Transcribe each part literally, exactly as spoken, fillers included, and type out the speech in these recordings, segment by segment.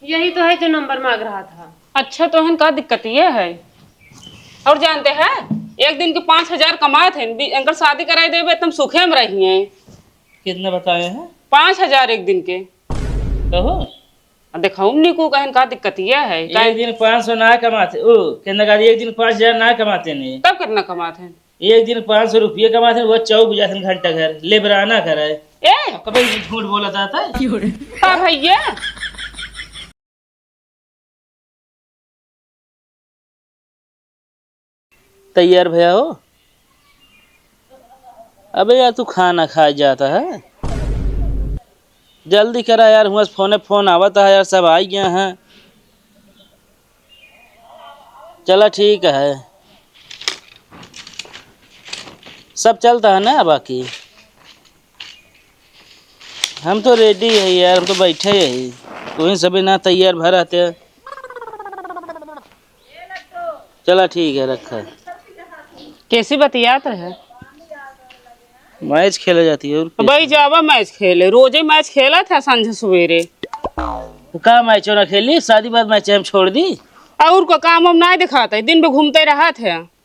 यही तो है जो नंबर मांग रहा था। अच्छा, तो इहन का दिक्कत ये है? और जानते हैं, एक दिन के पाँच हजार कमात हैं, बी-, इनकर शादी कराई देबे, तुम सुखे में रहिए। कितना बताए हैं? पाँच हजार एक दिन के। कहो। आ, देखो, निकू कहन का दिक्कत ये है, एक दिन पाँच सौ ना कमाते, ओ, कहने का एक दिन पाँच हजार ना कमाते नहीं। तब कितना कमाते हैं? एक दिन पाँच सौ रुपये कमाते हैं, वो चौक जाते हैं घंटा घर, लेबराना करे। ए! कभी झूठ बोला जाता है? का भैया? तैयार भया हो? अबे यार, तू खाना खाए जाता है, जल्दी करा यार, हुआं से फोने फोन आवता है यार, सब आई गया है। चला ठीक है, सब चलता है ना बाकी। हम तो ready है यार, हम तो बैठे ही। तुहीं सभी ना तैयार भर आते। चला ठीक है, रखा। कैसी बतियात रहे? Match खेले जाती है और तो भाई कैसे? जावा match खेले, रोजे match खेला था सांझ सवेरे। तो का match ना खेली, शादी बाद match हम छोड़ दी। और को काम हम ना दिखाते, दिन भर घूमते रहा थे।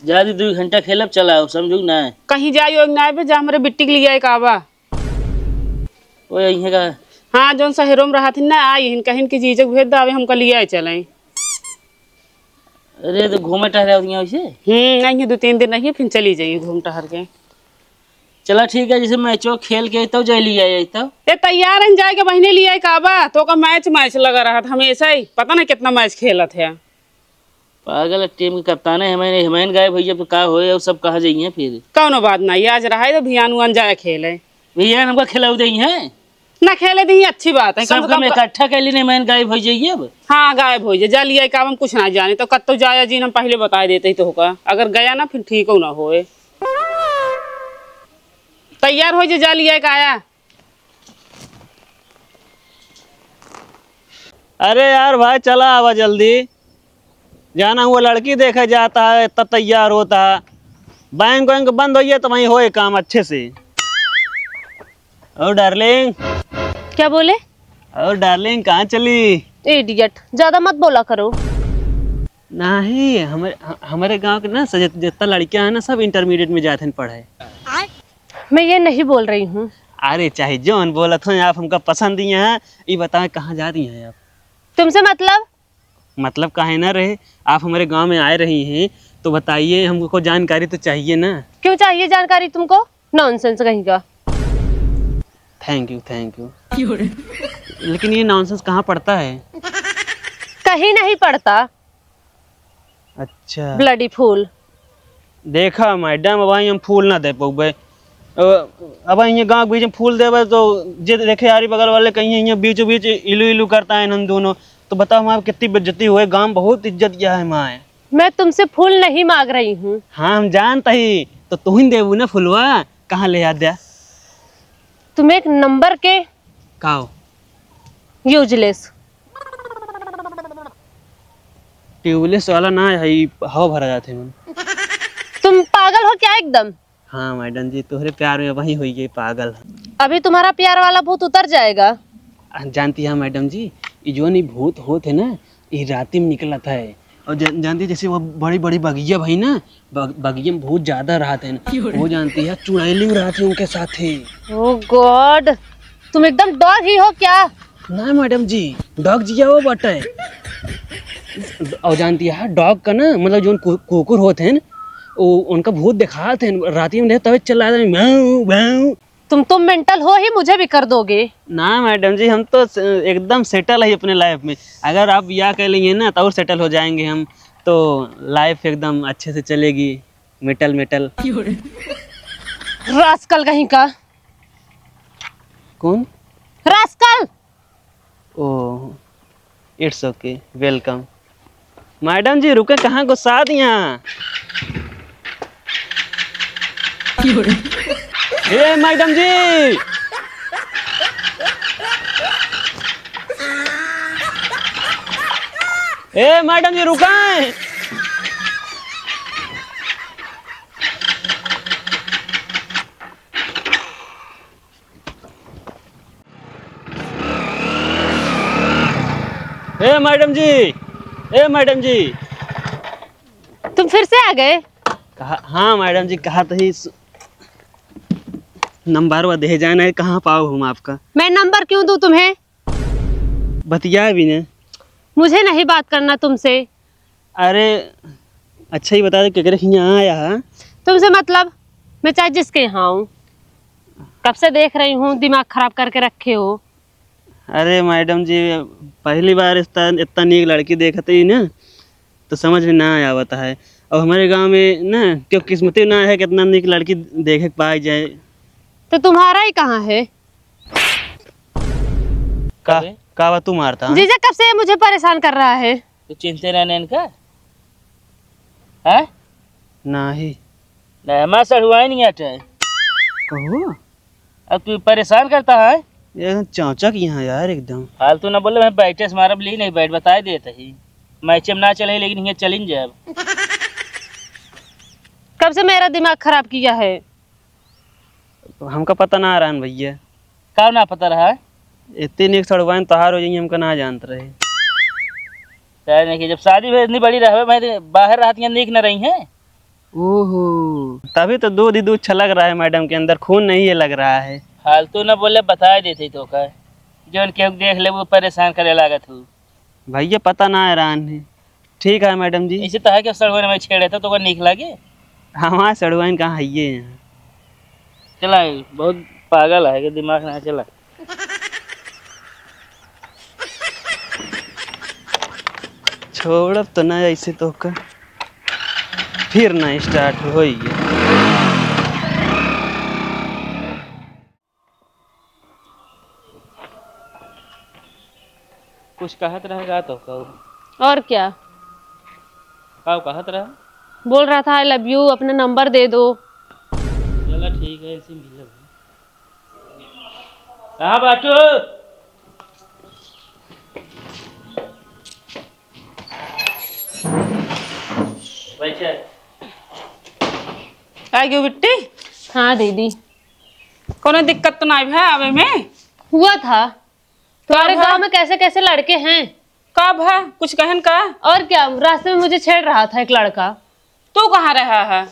जा दी, दुइ घंटा खेलब, चला आओ, समझू ना? कहीं जाई ओई ना बे, जा हमरे बिट्टी के लियाए का आवा। ओए, इहे का? हाँ, जौन शहरों में रहत हिन ना, आई हिन, कहिन कि जीजक भेज दावे, हमका लियाए चलें। अरे, तो घूमे टहरे आवत हियाँ वैसे? हम्म, आई हैं, दो तीन दिन रहिए, फिर चली जाइए घूम टहर के। चला ठीक है, जैसे मैचो खेल के आई तब जाए लियाए आई तब। ए, तैयार हैं जाए के बहिने लियाए का आवा, तो का match, match लगा रहत हमेशा ही, पता ना कितना match खेलत है। पागल, टीम के कप्तान है, हमैन, हमैन गायब होइ जाए तो का होए, और सब कहाँ जाइए फिर? कौनो बात नहीं, आज रहा है तो भियान उआन जाए खेले। भियान हमका खिलाऊ दे हैं? ना खेले दी, अच्छी बात है, कम सब से कम हम प- इकट्ठा कर ली, हमैन गायब होइ जाइए अब। हाँ, गायब होइ जाए, जा लिया काम, हम कुछ ना जाने, तो कत्तो जाया जी, हम पहले बताए देते ही तो होगा, अगर गया ना फिर ठीक हो ना होए। तैयार होइ जाए, जा लिया एक आया। अरे यार भाई, चला आवा जल्दी, जाना हुआ लड़की देखे जाता है, इतना तैयार होता है। बैंक वैंक बंद होइए तो वहीं होए काम अच्छे से। और डार्लिंग। क्या बोले? और डार्लिंग, कहाँ चली? इडियट, ज्यादा मत बोला करो। नहीं, हमरे, ह-, हमरे गांव के ना स-, जितना लड़कियां हैं ना, सब इंटरमीडिएट में जात हैं पढ़े। मैं ये नहीं बोल रही हूँ। अरे, चाहे जौन बोलत हो, आप हमका पसंद ही हैं। ये बताएं, कहाँ जा रही हैं आप? तुमसे मतलब? मतलब काहे ना रहे, आप हमारे गांव में आए रही हैं, तो बताइए, हमको जानकारी तो चाहिए ना। क्यों चाहिए जानकारी तुमको? नॉनसेंस कहीं का। Thank you, thank you। लेकिन ये नॉनसेंस कहाँ पड़ता है? कहीं नहीं पड़ता। अच्छा। Bloody fool। देखा मैडम, अब हम फूल ना दे पउबे। अ, अब ये गाँव के बीच में फूल देबे तो जे देखे यारी बगल वाले कहीं ये बीचों बीच इलू इलू करता है हम दोनों। तो बताओ, हमारी कितनी बेइज्जती हुए, गाँव में बहुत इज्जत किया है हमारे। मैं तुमसे फूल नहीं मांग रही हूँ। हाँ, हम जानता ही, तो तू ही देबू ना फुलवा, कहाँ ले आ द्या? तुम एक नंबर के काओ? Useless। Tubeless वाला ना है, ई हवा भरा जात है मन। तुम पागल हो क्या एकदम? हाँ मैडम जी, तोहरे प्यार में वही हुई गई पागल। अभी तुम्हारा प्यार वाला भूत उतर जाएगा। आ, जानती है मैडम जी, ई जौन ई भूत होत है ना, ई राती में निकलत है। और जान-, जानती है, जैसे वो बड़ी-बड़ी बगिया भई ना, बग-, बगिया में भूत ज्यादा रहत हैं। वो जानती है, चुड़ैली रहत है उनके साथे। Oh God, तुम एकदम dog ही हो क्या? ना मैडम जी, dog जिया वो बाटे। और जानती है, dog का ना, मतलब, जौन कु-, कुकुर होत हैं, वो उनका भूत देखात हैं, राती में देख तबे चिल्लात हैं, "म्याऊ, म्याऊ।" तुम तो mental हो ही, मुझे भी कर दोगे। ना मैडम जी, हम तो स-, एकदम settle है अपने life में। अगर आप बियाह कर लेंगे ना, तो और settle हो जाएंगे हम। तो life एकदम अच्छे से चलेगी, मेटल मेटल। Rascal कहीं का। कौन? Rascal। ओह, it's okay, welcome। मैडम जी, रुके कहाँ, गुस्सा दिया। ए मैडम जी, ए मैडम जी, रुका। ए मैडम जी, ए मैडम जी। तुम फिर से आ गए? कहा, हाँ मैडम जी, कहा तो ही सु-, नंबर वा दे जाना है, कहाँ पाओ हम आपका? मैं नंबर क्यों दूं तुम्हें? बतिया भी ने। मुझे नहीं बात करना तुमसे। अरे, अच्छा ही बता दे, केकरे हियाँ आया है? तुमसे मतलब? मैं चाहे जिसके यहाँ हूँ, कब से देख रही हूँ, दिमाग खराब करके रखे हो। अरे मैडम जी, पहली बार इतना, इतना नीक लड़की देखते ही ना, तो समझ में ना आवत है। अब हमारे गांव में ना, क्यों किस्मते ना है कि इतना नीक लड़की देखे के पाई जाए। तो तुम्हारा ही कहाँ है? का, अबे। का बा तू मारता है? जीजा कब से ये मुझे परेशान कर रहा है? तू चिंते ना नैन का? हैं? नाही। ना, हमार सड़ुआइन नहीं हटे। कहो? अब तू परेशान करता है? ये चौचक यहाँ यार एकदम। फालतू ना बोले, मैं बैठे से मारब ली नहीं बैठ, बताए देत ही। मैच में ना चले, लेकिन ये चलिन जाए अब। कब से मेरा दिमाग खराब किया है? हमका पता ना रहन भैया। का ना पता रहा? इतनी नीक सड़ुआइन तोहार हो जाई, हमका ना जानत रहे। क्या नहीं कि जब शादी भई इतनी बड़ी रहबे, मैं तो बाहर रहत यहाँ नीक न रही है। ओहो, तभी तो दूध ही दूध छलक रहा है मैडम के अंदर, खून नहीं है लग रहा है। फालतू न बोले, बताए देते तो का, जो उनके देख ले वो परेशान करे लागत हूँ। भैया पता ना है रहन है। ठीक है मैडम जी। ऐसे तो है कि सड़ुआइन में छेड़े तो, तो का नीक लागे? हमार सड़ुआइन कहाँ है ये यहाँ? चला, बहुत पागल है कि दिमाग ना चला। छोड़ब तो ना ऐसे तो का, फिर ना स्टार्ट होई। कुछ कहत रहे का तो कहू? और क्या? का कहत रहे? बोल रहा था, "I love you, अपना नंबर दे दो।" चला ठीक है, ऐसे मिलब। कहाँ बाटू? बैठे। आ गयो बिट्टी? हाँ दीदी। कोनो दिक्कत तो नाई भा आवे में? हुआ था। तुम्हारे गाँव में कैसे कैसे लड़के हैं? का भा? कुछ कहन का? और क्या, रास्ते में मुझे छेड़ रहा था एक लड़का। तू कहाँ रहा है?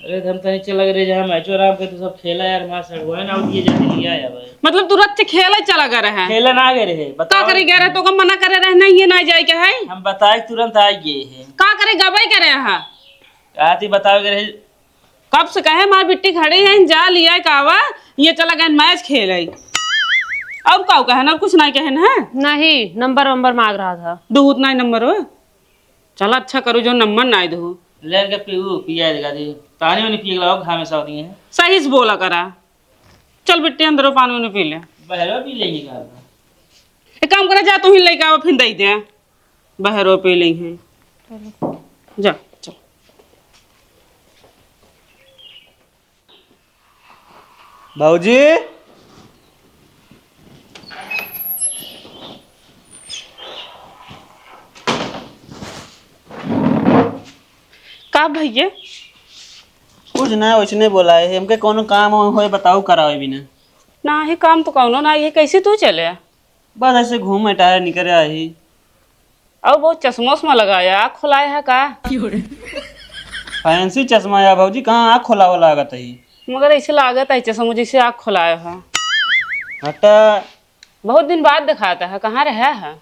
अरे, हम तनी चला गए रहे, जहाँ मैचो आराम करते सब खेला यार, वहाँ सड़ुआइन आउट ये जाने लिया है भाई। मतलब तू रात से खेले चला गए रहे? खेले ना गए रहे, का बताओ। करे गए रहे? तो का मना करे रहे, नहीं, ये ना जाए के है? हम बताए तुरंत आ गए हैं। का करे गबई करे है? कहा थी बताओ गए रहे। कब से कहे हमार बिट्टी खड़ी है, जा लिया कावा, ये चला गए मैच खेले। और का कहन, और कुछ नहीं कहन है? नहीं, नंबर वंबर मांग रहा था। दूध नहीं नंबर हो। चला अच्छा करू जो नंबर नहीं दू। लेन के पीऊ, पिया देगा दी। तानी उन्हें पी गला घामे सावती है। सही से बोला करा। चल बिट्टी अंदरो पानी उन्हें पी ले। बहरो पी लेंगे का? एक काम करे, जा तू ही लेके आवा, फिर दे दे। बहरो पी लेंगे। जा, चल। बाबूजी। का भैया? कुछ ना, वैसने बोला है। हमके कोनो काम होए बताओ, करावे बिना। ना ही काम तो कोनो ना, ये कैसे तू चले? बस ऐसे घूमे टहरे निकरे आही। और बहुत चश्मा उश्मा लगाया, आँख खुलाया है का? फैंसी चश्मा या भौजी, कहाँ आँख खोलावा लागत है? मगर ऐसे लागत है चश्मा जैसे आँख खुलाया है। हटा। बहुत दिन बाद दिखाता है, कहाँ रहा है?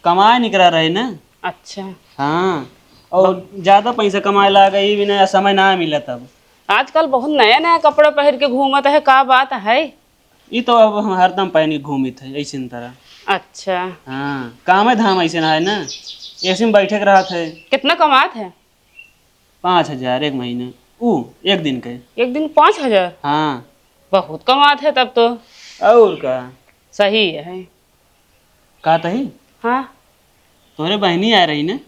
कमाए निकरा रहे ना। अच्छा। हाँ, और ज्यादा पैसा कमाए लागे, ई बिना समय ना मिला तब। आजकल बहुत नया नया कपड़ा पहन के घूमत है, का बात है? ई तो अब हम हरदम पहन के घूमित है, ऐसे तरह। अच्छा। हाँ, कामे धाम ऐसे ना है ना, ऐसे में बैठे के रहत है। कितना कमात है? पाँच हजार एक महीने, ऊ एक दिन के। एक दिन पाँच हजार? हाँ। बहुत कमात है तब तो। और का? सही है। का तही? हाँ। तोहरे बहनी आ रही ना?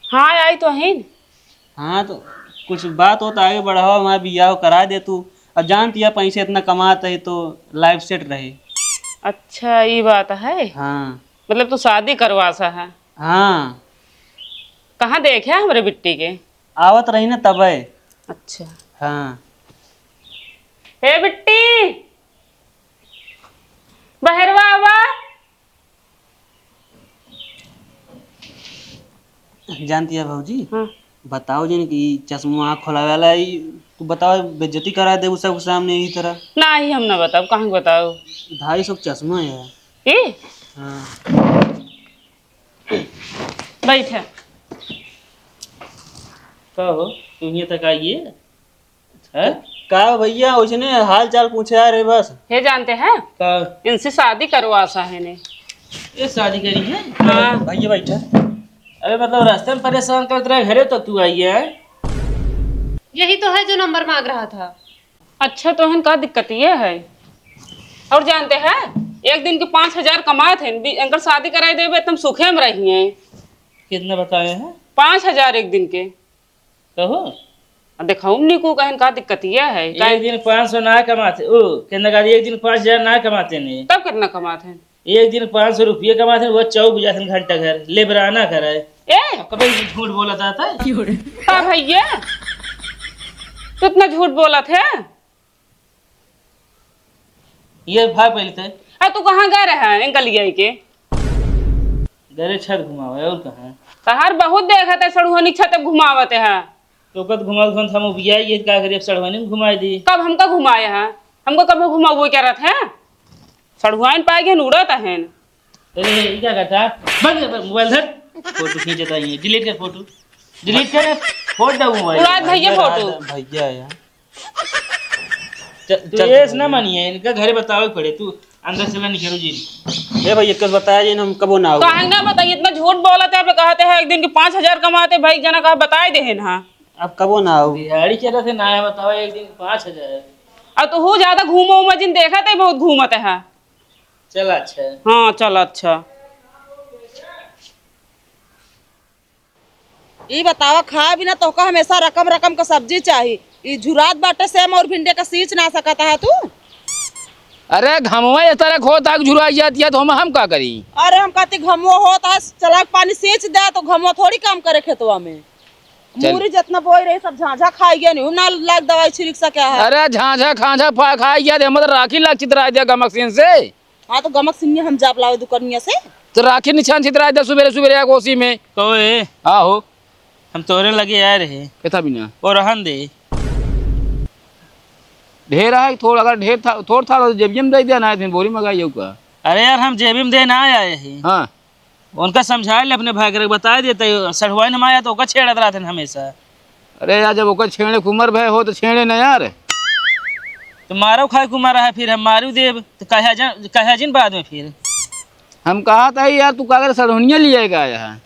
हाँ, आई तो है। हाँ, तो कुछ बात हो तो आगे बढ़ाओ, हमारा बियाह करा दे तू। अब जानती है, पैसे इतना कमात है तो लाइफ सेट रहे। अच्छा, ये बात है। हाँ। मतलब तू शादी करवा सा है? हाँ। कहाँ देखे हमरे बिट्टी के? आवत रही ना तबे। अच्छा। हाँ। हे बिट्टी, बहरवा आवा। जानती है भौजी, हाँ। बताओ जिन कि चश्मा आँख खोलावे वाला, ई तू बताओ, बेइज्जती करा देबू सबके सामने ई तरह। नाही, हम ना बताओ, कहाँ के बताओ? ढाई सौ के चश्मा है। ई? हाँ। बैठे। का हो, तू हियाँ तक आइए? हैं? का भैया, ओइसने हाल चाल पूछे आ रहे बस। हे जानते हैं? का? इनसे शादी करवा सा है ने। ये शादी करी है? हाँ। भैया बैठा। अरे मतलब रास्ते में परेशान करत रहे, घरे तो तू आई है। यही तो है जो नंबर मांग रहा था। अच्छा तो हन का दिक्कत ये है? और जानते हैं, एक दिन के पाँच हजार कमात हैं, बी-, इनकर शादी कराई देबे, तुम सुखे में रहिए। कितना बताए हैं? पाँच हजार एक दिन के। कहो। आ, देखाऊं निकू कहन का दिक्कत ये है, का एक दिन पाँच सौ ना कमाते, ओ, कहने का एक दिन पाँच हजार ना कमाते नहीं। तब कितना कमाते हैं? एक दिन पाँच सौ रुपये कमाते हैं, वो चौक जाते हैं घंटा घर, लेबराना करे। ए! अब कभी झूठ बोला था, था? का भैया? तू इतना झूठ बोलत है? ये भाग पहले थे। आ, तू कहाँ गए रहे हैं इनका लिया के? गरे छत घुमावे, और कहाँ? तहार बहुत देखत है, सड़ुहनी छत घुमावत है। तो कत घुमावत घुमावत हम उबिया, ये का करे, सड़ुहनी में घुमाई दी। कब हमका घुमाए है? हमको कब घुमाबो करत है? सड़ुआइन पाए गए, उड़त है। अरे, ये क्या करता? बंद कर, मोबाइल धर। फोटो खींचता ही है, डिलीट कर फोटो। डिलीट कर, फोड़ दे मोबाइल। उड़ा भैया फोटो। भैया यार। चल, तू चल, ये चल, ना चल। मानिए, इनका घरे बतावे पड़े, तू अंदर चला, निकलो जी। ए भाई, एक बात बताया जी, हम कबो ना आओ। काहे ना बताइए, इतना झूठ बोलत है, आप कहते हैं एक दिन के पाँच हजार कमाते, भाई जना कहा बताए दे है ना। अब कबो ना आओ। दिहाड़ी चला से ना है, बताओ, एक दिन के पाँच हजार। अब तो हो ज्यादा घूमो उमो जिन देखत है, बहुत घूमत है। चल अच्छा। हाँ, चल अच्छा। ई बतावा, खाए बिना तोहका हमेशा रकम रकम क सब्जी चाही। ई झुरात बाटे सेम और भिंडी क सींच ना सकत ह तू? अरे घमवा ए तरह होत ह कि झुराई जाती है तो हम, हम का करी? अरे हम कहती घमवा होत ह, चला के पानी सींच दे तो घमवा थोड़ी काम करे खेतवा में। चल। मूरी जितना बोई रही सब झांझा खाई गया, नहीं ना लाग दवाई छिड़क सके है। अरे झांझा खांझा फा-, खाई गया, हम तो राखी लाग चितराई दिया गमक सीन से। हाँ, तो गमक सिंह हम जाप लावे दुकनिया से। तो राखी निशान छितरा दे सुबेरे सुबेरे आगोसी में। कहो ए, आहो। हम तोरे लगे आए रहे। केथा बिना? ओ रहन दे। ढेर आए, थोड़ा, अगर ढेर था, थोड़ था, तो जेबियम दे दिया ना, फिर बोरी मंगाई का। अरे यार, हम जेबी में दे ना आए हैं। हाँ। उनका समझा ले अपने भाई के, बता देते, सढ़ुआइन हम आया तो ओकर छेड़त रहते हैं हमेशा। अरे यार, जब ओकर छेड़े के उमर भय हो तो छेड़े ना यार। तो मारो खाए के उमर है, फिर हम मारू देब, तो कहे जन, कहे जिन बाद में फिर। हम कहा था यार, तू कागर सढ़ुनिया लिए का आया है?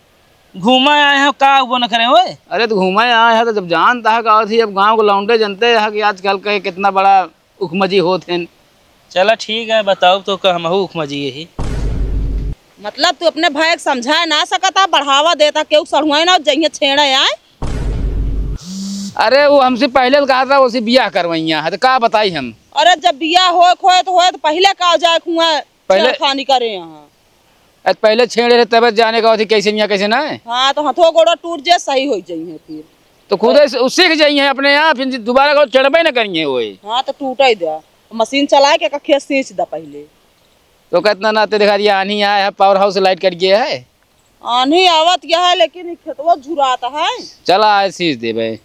घूमा आए हो, का वो न करे ओए? अरे तो घूमा आए है तो जब जानता है का थी, अब गाँव के लौंडे जनते हैं कि आजकल के कितना बड़ा उखमजी होत हैं। चला ठीक है, बताओ तो का हमहू उखमजी यही। मतलब तू अपने भाई के समझाए ना सकता, बढ़ावा देता, केहू सढ़ुआए ना जइहे छेड़े आए। अरे वो हमसे पहले तो कहा था, उसे बियाह करवैया है, तो का बताई हम? अरे जब बियाह होए के होए तो होए तो पहले का जाए के हुआ पहले छेड़खानी करे यहाँ। अरे पहले छेड़े रहे तब जाने का होती कैसे मियाँ कैसे ना है। हाँ तो हथो गोड़ो टूट जाए सही हो जाइए फिर। तो खुदे से, सीख जाइए अपने आप, फिर दोबारा को चढ़बे ना करिए ओए। हाँ तो टूटे दे, मशीन चलाए के का खेत सींच दा पहले। तो कितना नाते दिखा दिया, आन्ही आए है, पावर हाउस लाइट कट गया है। आन्ही आवत यह है, लेकिन ई खेतवा झुरात है। चला आए सींच देबे।